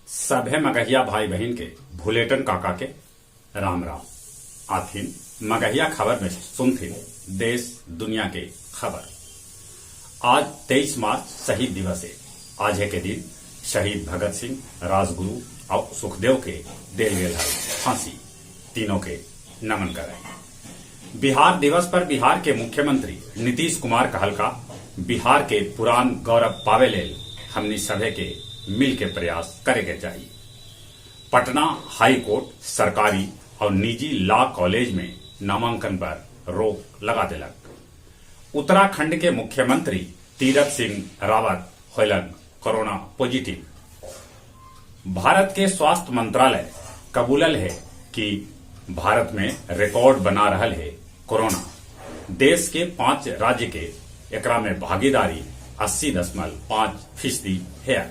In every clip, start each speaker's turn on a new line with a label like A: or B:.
A: सभे मगहिया भाई बहिन के भुलेटन काका के राम राम। आथिन मगहिया खबर में सुनथिन देश दुनिया के खबर। आज 23 मार्च शहीद दिवस है। आज के दिन शहीद भगत सिंह, राजगुरु और सुखदेव के देल गेल हल फांसी। तीनों के नमन करे। बिहार दिवस पर बिहार के मुख्यमंत्री नीतीश कुमार कहलका बिहार के पुरान गौरव पावे लेल हमनी सभे के मिल के प्रयास करे के चाहिए। पटना हाई कोर्ट सरकारी और निजी लॉ कॉलेज में नामांकन पर रोक लगा देलक। उत्तराखंड के मुख्यमंत्री तीरथ सिंह रावत होलन कोरोना पॉजिटिव। भारत के स्वास्थ्य मंत्रालय कबूलल है कि भारत में रिकॉर्ड बना रहल है कोरोना। देश के 5 राज्य के एकरा में भागीदारी 80.5% है।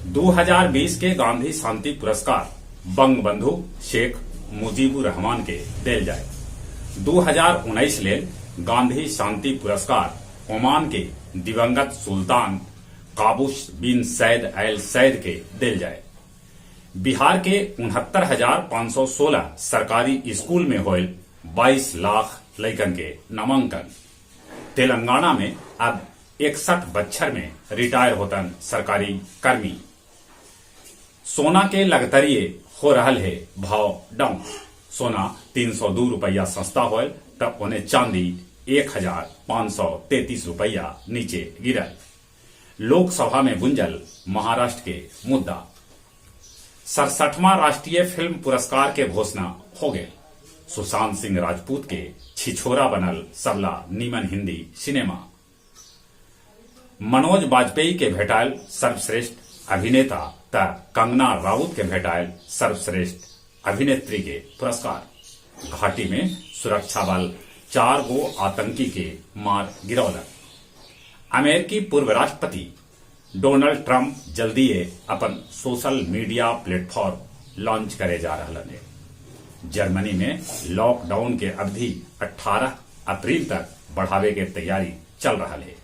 A: 2020 के गांधी शांति पुरस्कार बंगबंधु शेख मुजीबुर रहमान के देल जाए। 2019 लेल गांधी शांति पुरस्कार ओमान के दिवंगत सुल्तान काबूस बिन सैद एल सैद के देल जाए। बिहार के 69,516 सरकारी स्कूल में होयल 22 लाख लइकन के नामांकन। तेलंगाना में अब 61 बच्छर में रिटायर होतन सरकारी कर्मी। सोना के लगतरिये हो रहल है भाव डाउन। सोना 302 रुपया सस्ता होयल तब उन्हें चांदी 1,533 रुपया नीचे गिरल। लोकसभा में गुंजल महाराष्ट्र के मुद्दा। 67वां राष्ट्रीय फिल्म पुरस्कार के घोषणा हो गए। सुशांत सिंह राजपूत के छिछोरा बनल सबला नीमन हिंदी सिनेमा। मनोज वाजपेयी के भेटायल सर्वश्रेष्ठ अभिनेता त कंगना राउत के भेटायल सर्वश्रेष्ठ अभिनेत्री के पुरस्कार। घाटी में सुरक्षा बल 4 गो आतंकी के मार गिरौलक। अमेरिकी पूर्व राष्ट्रपति डोनाल्ड ट्रंप जल्दीए अपन सोशल मीडिया प्लेटफॉर्म लॉन्च करे जा रहलन है। जर्मनी में लॉकडाउन के अवधि 18 अप्रैल तक बढ़ावे के तैयारी चल रहा है।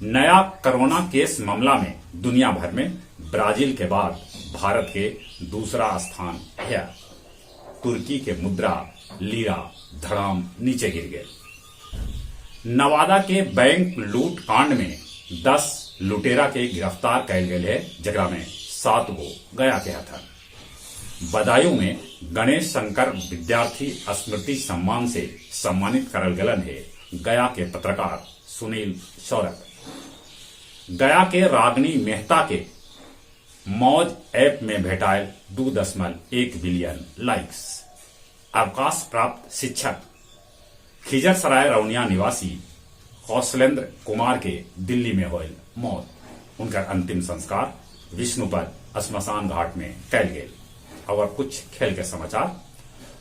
A: नया कोरोना केस मामला में दुनिया भर में ब्राजील के बाद भारत के दूसरा स्थान है। तुर्की के मुद्रा लीरा धड़ाम नीचे गिर गए। नवादा के बैंक लूट कांड में 10 लुटेरा के गिरफ्तार कैल गए है, जकरा में 7 गो गया के हथन। बदायूं में गणेश शंकर विद्यार्थी स्मृति सम्मान से सम्मानित करल गलन है गया के पत्रकार सुनील सौरभ। गया के रागनी मेहता के मौज ऐप में भेटायल 2.1 बिलियन लाइक्स। अवकाश प्राप्त शिक्षक खिजरसराय रौनिया निवासी कौशलेंद्र कुमार के दिल्ली में होयल मौत। उनका अंतिम संस्कार विष्णुपद श्मशान घाट में कैल गेल। और कुछ खेल के समाचार।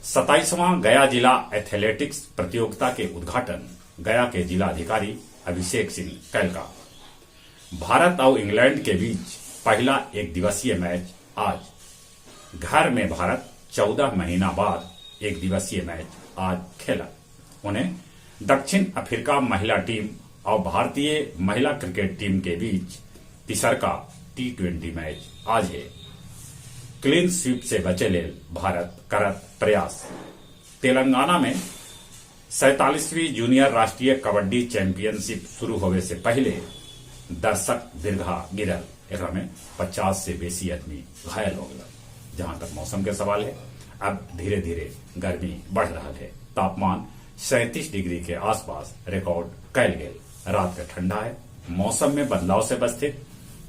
A: 27वां गया जिला एथलेटिक्स प्रतियोगिता के उद्घाटन गया के जिलाधिकारी अभिषेक सिंह कैलका। भारत और इंग्लैंड के बीच पहला एक दिवसीय मैच आज। घर में भारत 14 महीना बाद एक दिवसीय मैच आज खेला। उन्हें दक्षिण अफ्रीका महिला टीम और भारतीय महिला क्रिकेट टीम के बीच तीसरका T20 match आज है। क्लीन स्वीप से बचे लेल भारत करत प्रयास। तेलंगाना में 47वीं जूनियर राष्ट्रीय कबड्डी चैंपियनशिप शुरू होवे से पहले दर्शक दीर्घा गिरल। एकरा में 50 से बेसी आदमी घायल हो गए। जहां तक मौसम के सवाल है, अब धीरे धीरे गर्मी बढ़ रहा है। तापमान 37 डिग्री के आसपास रिकॉर्ड कैल गेल। रात के ठंडा है। मौसम में बदलाव से बचते,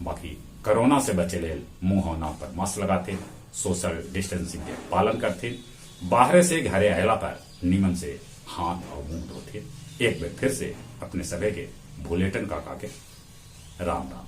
A: बाकी कोरोना से बचे लेल मुंह और नाक पर मास्क लगाते, सोशल डिस्टेंसिंग के पालन करते, बाहर से घरे आयला पर नीमन से हाथ और मुंह धोते। एक बार फिर से अपने सभे के भुलेटन काका के राम राम।